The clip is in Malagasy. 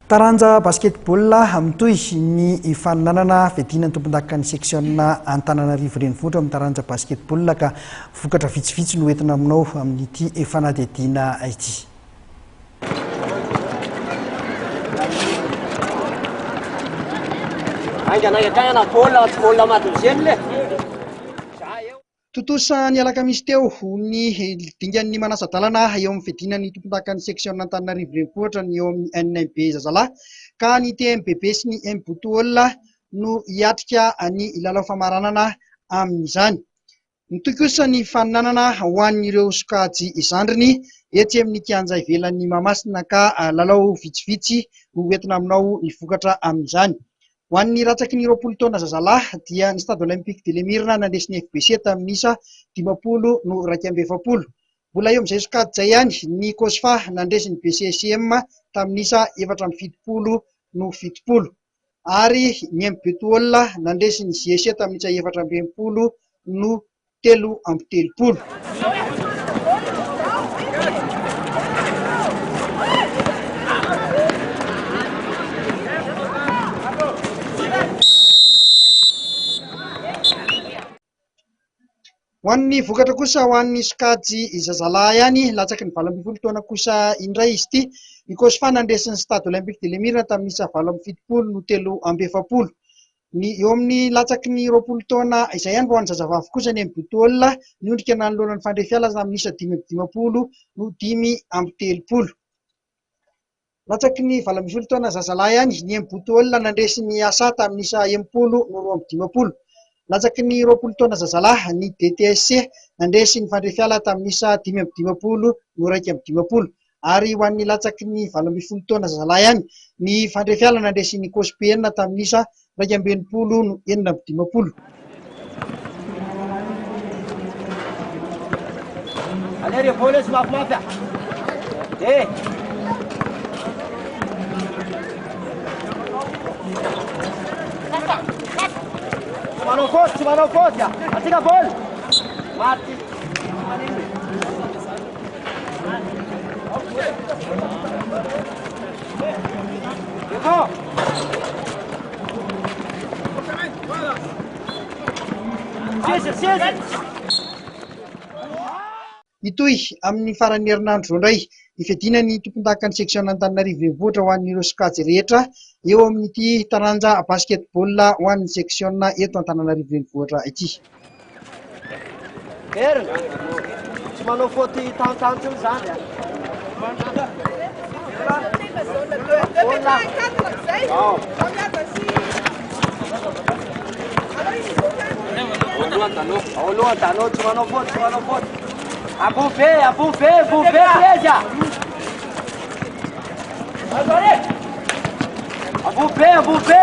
Taranja basketball, mitohy ny faninanana fiadiana ny tompondakan'ny seksiona Antananarivo Renivohitra amin'ny taranja basketball ka vokatra vitsivitsy no entina aminao amin'ity fanadihadiana ity. Tontosa ny alakamisy teo ny dingan'ny manasa-dalana eo amin'ny fiadiana ny tompondakan'ny seksiona Antananarivo Renivohitra ny eo amin'ny NMB zazalahy ka ny TMBB sy ny MBotohol no hiatrika ny lalao famaranana amin'izany. Mitohy kosa ny faninanana ho an'ireo sokajy zandriny etsy amin'ny kianja ivelan'ny Mahamasina ka lalao vitsivitsy no hoentina aminao ny vokatra amin'izany. Ho an'ny ratsaky ny 20 taona zazalahy dia ny Stade Olympique de l'Emirina nandresy ny FBC tamin'ny isa 50 no 41. Mbola eo amin'izay sokajy izay ihany ny Cosfa nandresy ny BCSM tamin'ny isa 74 no 70. Ary ny MB Tool nandresy ny JSC tamin'ny isa 64 no 33. Ho an'ny vokatra kosa ho an'ny sokajy zazalahy ihany, latsaky ny 18 taona kosa indray izy ity. Ny Cosfa nandresy ny Stade Olympique de l'Emirina tamin'ny isa 78 no 43. Ny eo amin'ny latsaky ny 20 taona izay ihany, ho an'ny zazavavy kosa ny Mbotol niondrika nanoloana ny Fandrefiala tamin'ny isa 55 no 35. Latsaky ny 18 taona zazalahy ihany, ny Mbotol nandresy ny Asa tamin'ny isa 60 no 52. Latsaky ny 20 taona zazalahy, ny DTSC nandresy ny Fandrefiala tamin'ny isa 55 no 51. Ary ho an'ny latsaky ny 18 taona zazalahy ihany, ny Fandrefiala nandresy ny COSPN tamin'ny isa 61 no 56. Allez, revola sy mafimafy a. Eh. Tsy manao faute, tsy manao faute a. Atsika baoly. Maty. Tsy manino. Eto. Seza, seza. Hitohy amin'ny faran'ny herinandro izao indray ny fiadiana ny tompondakan'ny seksiona Antananarivo Renivohitra ho an'ireo sokajy rehetra eo amin'ity taranja basketball ho an'ny seksiona eto Antananarivo Renivohitra ity. Verina. Tsy manao faute tantany intsony zany a. Ao aloha Dano, tsy manao faute, tsy manao faute. Ambony be, ambony be, ambony be Blaise a. Ambony be, ambony be.